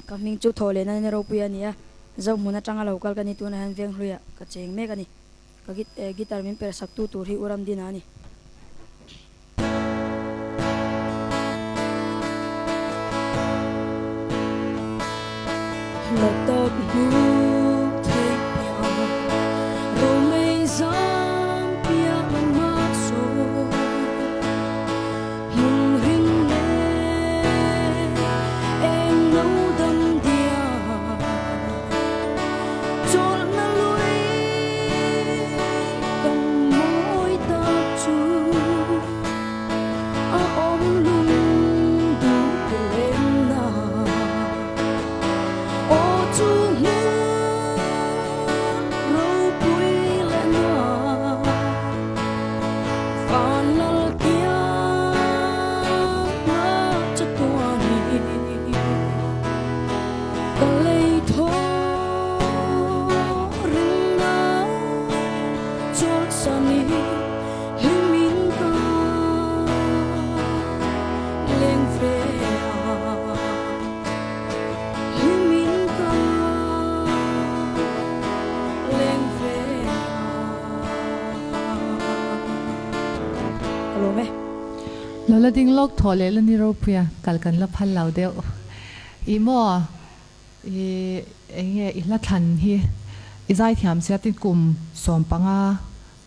Ka hming chu thaw lehna ni ropui a ni a, Zohmun atanga lo kal ka ni tunah hian Venghluiah ka cheng mek a ni. Ka guitar min per sak tu tur hi U Ramdina a ni. La tak hmuh theih piah Romei zam piah mah saw Hmun hring leh eng no dam diah Chawlhna lui kan mawi tak chu a awm lung duh te lenna aw chu hmun ropui leh nuam van lal kianga chatuan hi ka lei thaw rinna chawlhsan i hlimin ka leng ve a hlimin ka leng ve a. Ka lawm e. Lola ding lawk thawh leh la ni ropui a, kal kan la phal lo deuh. Ih maw? I enge i hla thlan hi i zaithiam sia tin kum 15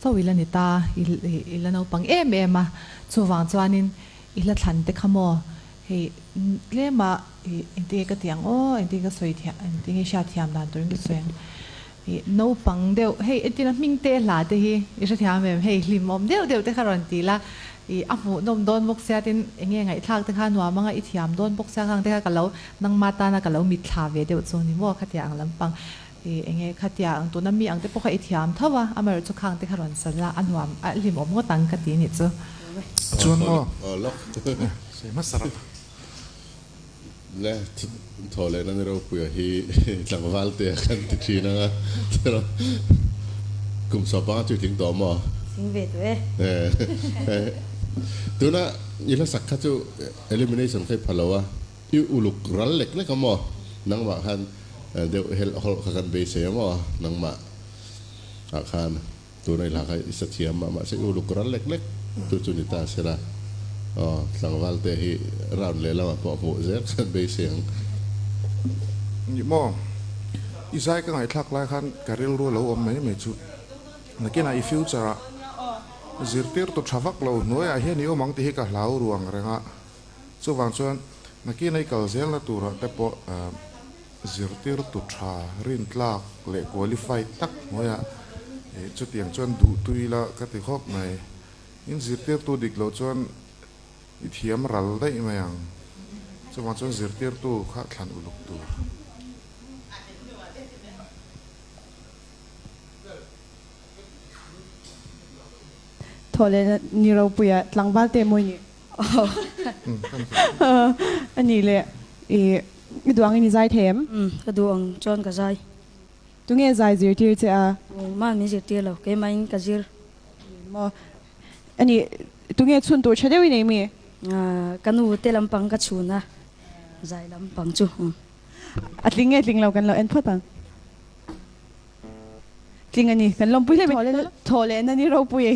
chauh i la ni ta, i la naupang em em a, chuvang chuanin i hla thlan te kha maw hei tlema i engtinge ka tih ang aw, engtinge ka sawi thiam, engtinge hriat thiam dan turin ka sawi ang, i naupang deuh hei entina hming te hla te hi i hrethiam em, hei hlimawm deuh deuh te kha rawn ti la, I a hmuhnawm dawn bawk sia tin enge ngaihthlak te kha nuam anga i thiam dawn bawk sia khang te kha ka lo nangma tana ka lo mitthla ve deuh chu ni maw khatia ang lampang i enge khatia ang tuna mi ang te pawh kha i thiam tho a amaherawh chu khang te kha rawn sa la a nuam a hlimawm ngawt ang ka ti nih chu. Chuan maw? Sawi hmasa rawh. Le thaw lehna ni ropuia hi tlangval te kan ti thin ang a, kum 15 chu i tling tawh maw? Tling ve tawh e. Tuna i hlasak kha chu elimination kha i pha lo a, i uluk ral lek lek a maw? Nangmah khan deuh helh hawlh kha kan beisei a maw? Nangmah ah khan. Tuna i hla kha i sa thiam a, mahse i uluk ral lek lek tu chu ni ta sela. Aw, tlangval te hi round leh lamah pawh hmuh zel khan beisei ang. Ni maw? I zai ka ngaihthlak lai khan ka rilru a lo awm mai mai chu. Nakinah i future ah zirtirtu tha vak lo hnuaiah hian i awm ang tih hi ka hlau ruang reng a. Chuvang chuan nakinah i kal zelna turah te pawh Zirtirtu tha, rintlak leh qualified tak hnuaiah chutiang chuan duhtui la ka ti khawp mai. In zirtirtu dik loh chuan i thiam ral daih mai ang. Chuvang chuan zirtirtu kha thlan uluk tur. Thaw leh ni ropuia tlangval te mawi ni. A nih leh i i duh angin i zai thei em? Umm ka duh ang chuan ka zai. Tunge zai zirtir che a? Engmah min zirtir lo, keimahin ka zir. Maw? A nih tunge chhun tur tha deuhin ei mi? Ka nu te lampang ka chhun a, zai lampang chu. A tling nge tling lo kan lo en phawt ang. Tling a ni, kan lawmpui hle mai. Thaw leh na ni ropui e.